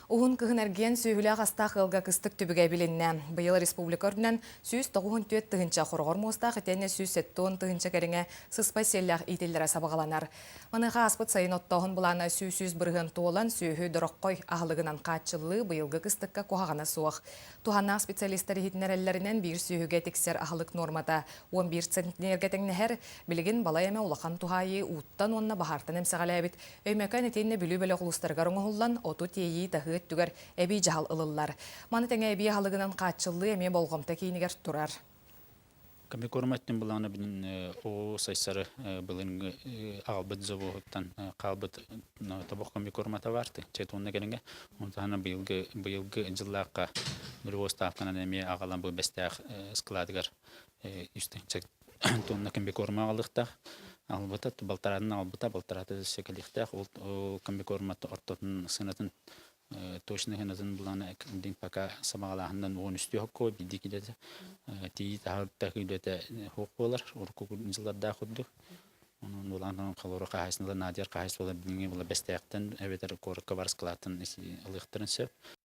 Уһун кыһын эргиэн сүөһүлээх астаах ыалга кыстык түбүгэ билиннэ. Быйыл республика үрдүнэн 194 тыһыынча хороҕор муостаах итиэннэ 170 тыһыынча кэриҥэ сыспай сиэллээх иитиллэрэ сабаҕаланар. Маныаха ааспыт сайын оттооһун былаана 100% туолан, сүөһү дороххой аһылыгынан хааччыллыы быйылгы кыстыкка куһаҕана суох. Туһааннаах специалистар иһитиннэрэллэринэн, биир сүөһүгэ тиксэр аһылык нуормата 11 центнергэ тэҥнэһэр. Билигин балай эмэ улахан туһаайыы ууттан уонна баһаартан эмсэҕэлээбит Өймөкөөн итиэннэ Бүлүү бөлөх улуустарыгар оҥоһуллан, оту тиэйии таһыы өттүгэр эбии дьаһал ылыллар. Маны тэҥэ эбии аһылыгынан хааччыллыы эмиэ болҕомто киинигэр турар. Комбикорм өттүн былаана бүтүн оо сайсары былырыҥҥы аҕалбыт завоһуттан хаалбыт тобох комбикормата баар четуонна кэриҥэ. Ону таһынан быйылгы быйылгы дьыллаахха нулевой ставканан эмиэ аҕалан бу Бэстээх складыгар тонна комбикорма аҕалыахтаах. Аҕалбыта балтараатын аҕалбыта, балтараата өссө кэлиэхтээх. Ол комбикорма ортотун сыанатын точно сыанатын былаана пока сабаҕалааһынынан 13 хокко биирдии килэтэ тиий таһар үлэтэ суох буолар урукку дьыллардаах курдук. Онон улахан холоро хаһаайыстыбалар наадыйар хаһаайыстыбалар билиҥҥи була Бэстээхтэн эбэтэр куоракка бар складтан ылыахтарын сөп.